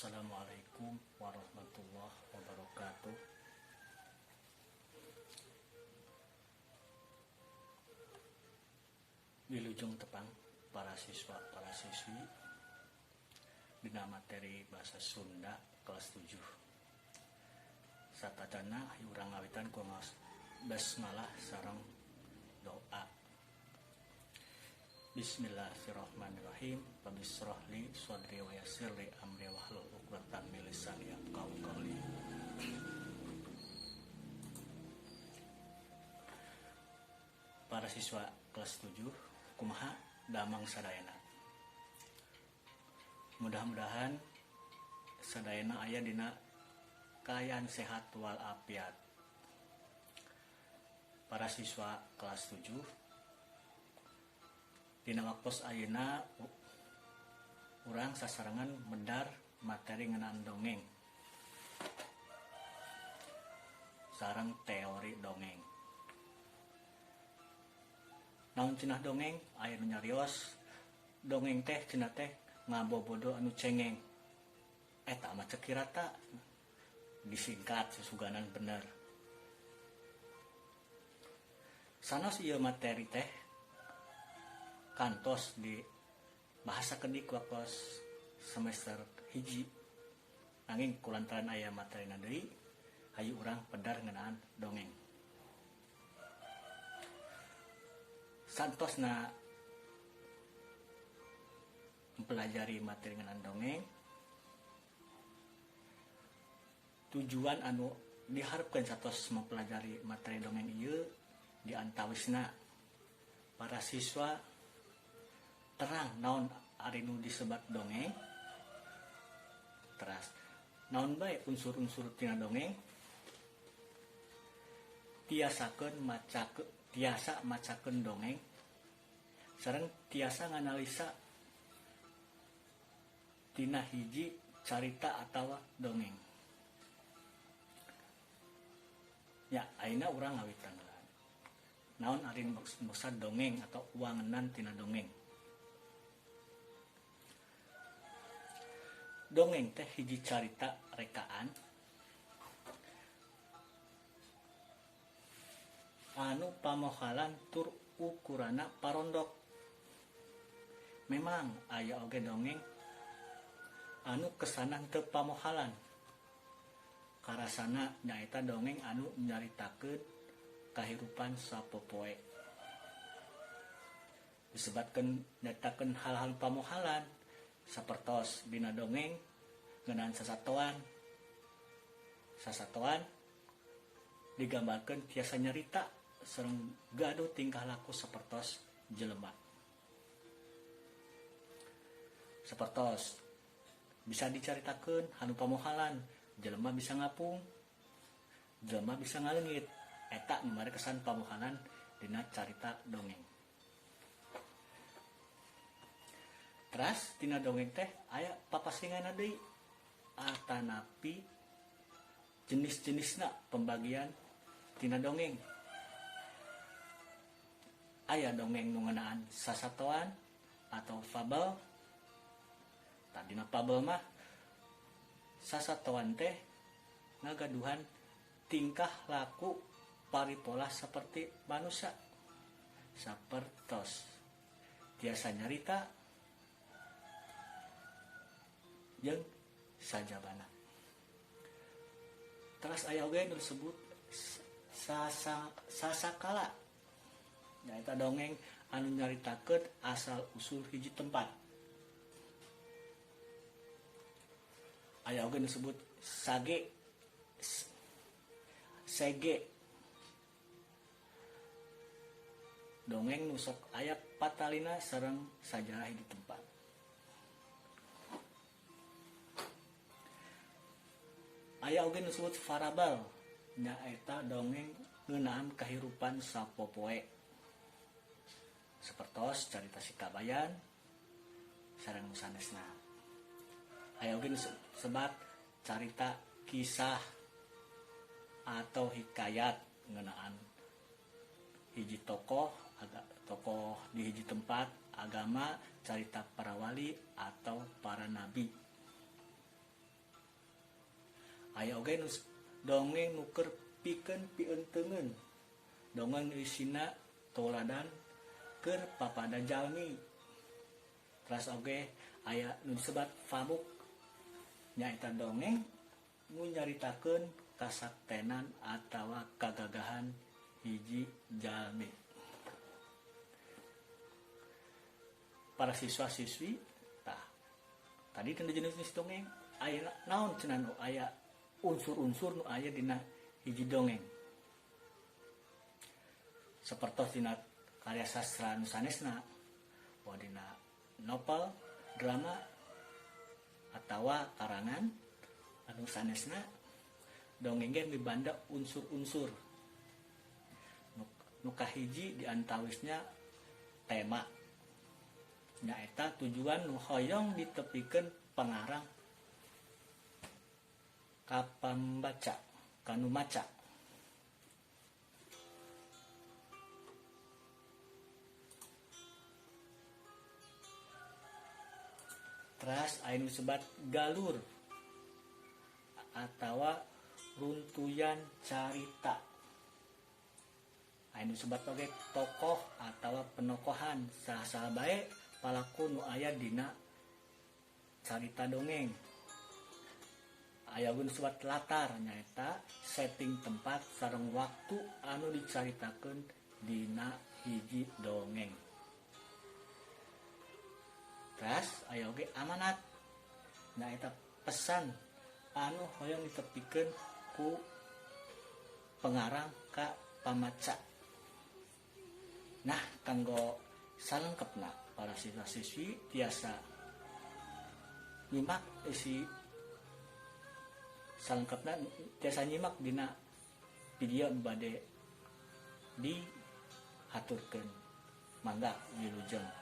Assalamualaikum warahmatullahi wabarakatuh. Wilujeng tepang para siswa para siswi dina materi bahasa Sunda kelas 7. Satacana urang ngawitan ku ngaos basmalah sareng doa. Bismillahirrahmanirrahim. Rabbi shrah li sadri wa yassir li amri wahlul 'uqdatam min lisani yafqahu qawli. Para siswa kelas 7, kumaha damang sadayana? Mudah-mudahan sadayana aya dina kaayaan sehat wal afiat. Para siswa kelas 7, dina waktos ayeuna urang sasarengan medar materi ngeunaan dongeng sareng teori dongeng. Naon cenah dongeng? Aya nu nyarios dongeng teh cenah teh ngabobodo anu cengeng. Eta mah cek kirata disingkat susuganan bener. Sanos ieu materi teh kantos di bahasa kedik waktos semester hiji, nanging kulantaran aya materina deui, hayu urang pedar ngeunaan dongeng. Santosna mempelajari materi ngeunaan dongeng, tujuan anu diharapkeun satos mempelajari materi dongeng ieu di antawisna para siswa terang naon ari nu disebat dongeng, teras naon bae unsur-unsur tina dongeng, tiasakeun macakeun, tiasa macakeun dongeng sareng tiasa nganalisa tina hiji carita atawa dongeng. Ya, ayeuna urang ngawitan naon ari maksud dongeng atau wangenan tina dongeng. Dongeng teh hiji carita rekaan anu pamohalan tur ukurana parondok. Memang aya oge dongeng anu kesanan teu pamohalan. Karasana nyaeta dongeng anu nyaritakeun kahirupan sapopoe. Disebatkeun nyaritakeun hal-hal pamohalan sapertos dina dongeng ngeunaan sasatoan. Sasatoan digambarkeun tiasa nyarita sareng gaduh tingkah laku sapertos jelema. Sapertos bisa dicaritakeun anu pamohalan, jelema bisa ngapung, jelema bisa ngaleungit. Eta nu mari kesan pamohalan dina carita dongeng. Teras tina dongeng teh aya papasinganna deui atanapi jenis-jenisna pembagian tina dongeng. Aya dongeng nu ngeunaan sasatoan atau fabel. Tadina fabel mah sasatoan teh ngagaduhan tingkah laku paripola seperti manusia, sapertos tiasa nyarita jeung sajabana. Teras aya oge nu disebut sasakala, nyaeta dongeng anu nyaritakeun asal usul hiji tempat. Aya oge nu disebut sage, sege, dongeng nu sok aya patalina sareng sajarah hiji tempat. Aya oge nu disebut farabel, nyaeta dongeng ngeunaan kahirupan sapopoe, sapertos carita si Kabayan sareng nu sanesna. Aya oge nu sebat carita kisah atau hikayat ngeunaan hiji tokoh, tokoh di hiji tempat, agama, carita para wali atau para nabi. Aya oge nu dongeng nu keur pikeun pienteungeun. Dongeng nu isina toladan keur papada jalmi. Teras oge aya nu disebat famuk, nyaeta dongeng nu nyaritakeun kasaktenan atawa kagagahan hiji jalmi. Para siswa-siswi, tah tadi tanda jenis-jenis dongeng aya naon cenah nu aya unsur-unsur nu aya dina hiji dongeng. Sapertos dina karya sastra nu sanesna, bahwa dina novel, drama atawa karangan anu sanesna, dongeng ge mibanda unsur-unsur. Nu kahiji di antawisnya tema, nyaeta tujuan nu hoyong ditepikeun pengarang ka pambaca, ka nu maca. Teras aya nu disebat galur atawa runtuyan carita. Aya nu disebat oge tokoh atawa penokohan, saha-saha bae palaku nu aya dina carita dongeng. Aya nu disebat latar, nyaeta setting tempat sareng waktu anu dicaritakeun dina hiji dongeng. Teras aya oge amanat, nyaeta pesan anu hoyong ditepikeun ku pengarang ka pamaca. Nah, kanggo salengkepna para siswa-siswi tiasa nyimak isi salengkepna, tiasa nyimak dina video nu bade dihaturkeun. Mangga wilujeng.